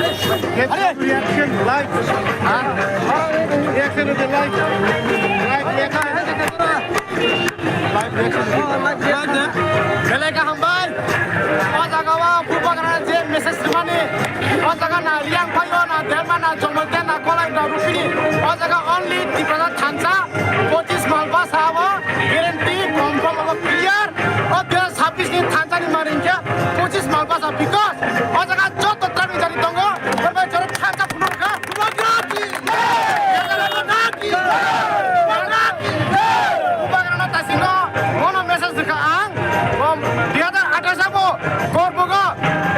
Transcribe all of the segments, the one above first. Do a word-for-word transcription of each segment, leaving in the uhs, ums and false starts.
Get some reaction, like. Huh? Reaction of the like. Like, reaction. Live reaction. Belai kaham bai. O jaga o Bubagra je message rwmani. O jaga na Riang phaio, na Derma, na Jomodya, na Kolai, na Rupini. O jaga only Tiprasa thansa, pochis malbasa o guarantee, confirm abo clear. O dui hajar chabbish ni thansa ni mari hwnkhe pochis malbasa, because o jaga joto tribal jati tongo, borok bai jorok thansa phunukha. Bubagrano tasingo bono message rwkha ang, bo dui hajar athais abo Korbogo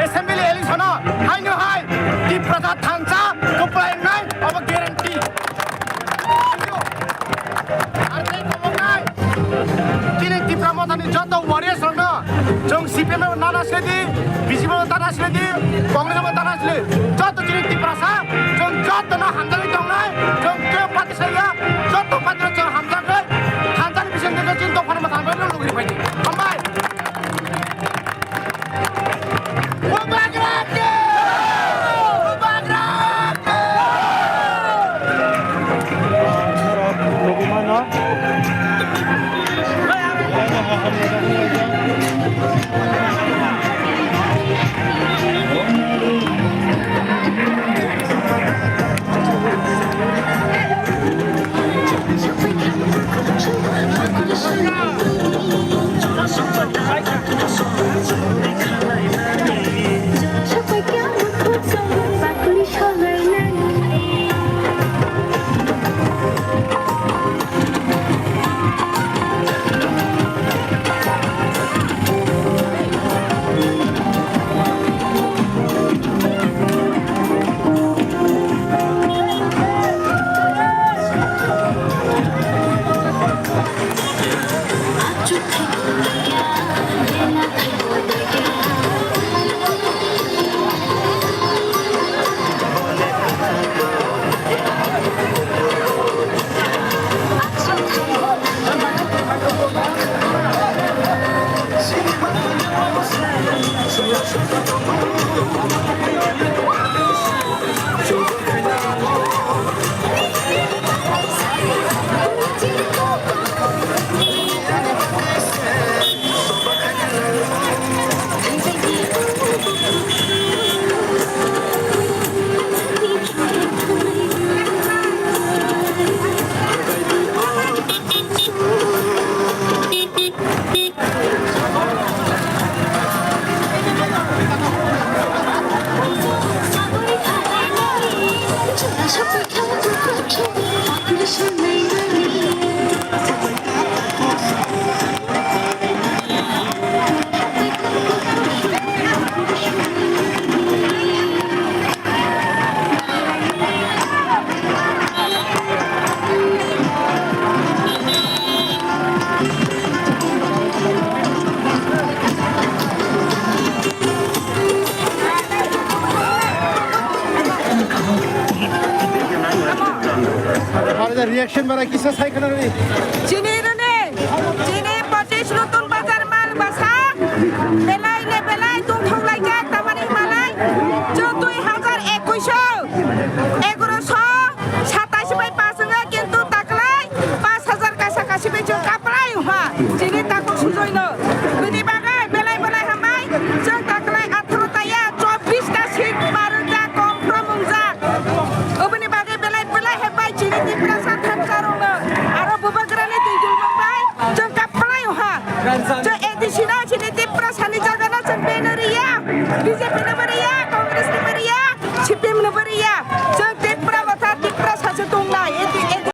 assembly election o haino hai Tiprasa thansa kwplai wngnai, abo guarantee. Ar tei tongo nai. Chini Tipra Mothani joto warriors rokno chwng C P M no nana sidi, B J P no tana sidi, Congress no tana sidi, joto chini Tiprasa, chwng joto no hamjagwi tongnai, chwng kebo party saya, joto party no chwng hamjagwi, hamjakni bising twi chini dophani mwkhang bai no lugri phaidi. Hambai. Bubagra ke! Bubagra ke! Reaction bara kisa sai khana ri. Chini rene, chini pochis nutun bazar mal basa, belai le belai tu